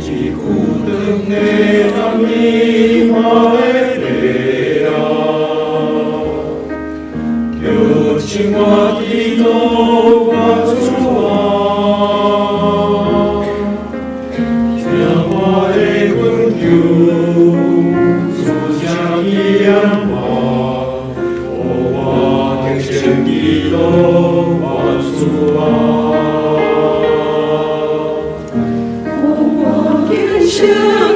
一久長的暗暝，我的父啊，求聽我祈禱，我主啊，聽我的懇求，主請你憐我，予我得勝基督，我主啊。我虔誠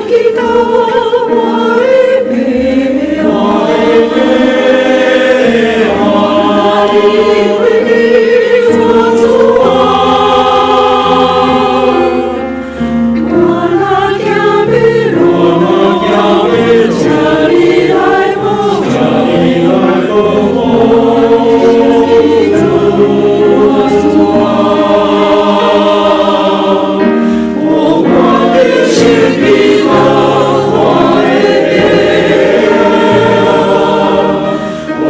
祈禱，我的父啊，我離開你，我主啊，我若行迷路，請你來保護，我主啊，我虔誠祈禱，我的父啊，我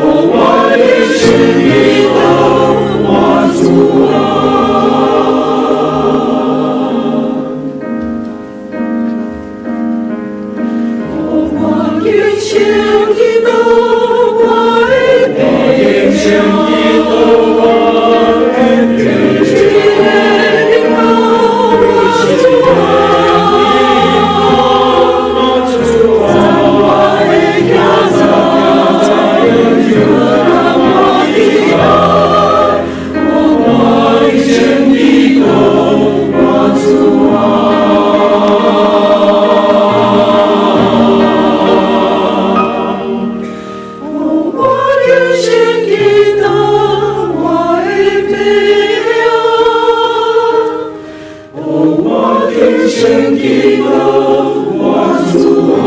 虔誠祈禱，我主啊。我虔誠祈禱，我的父啊，一個禱，我主啊，讚我的行走，讓我的愛，我虔誠祈禱，我主啊。我虔誠祈禱，我的父啊，我虔誠祈禱，我主啊，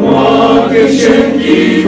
我虔誠祈禱。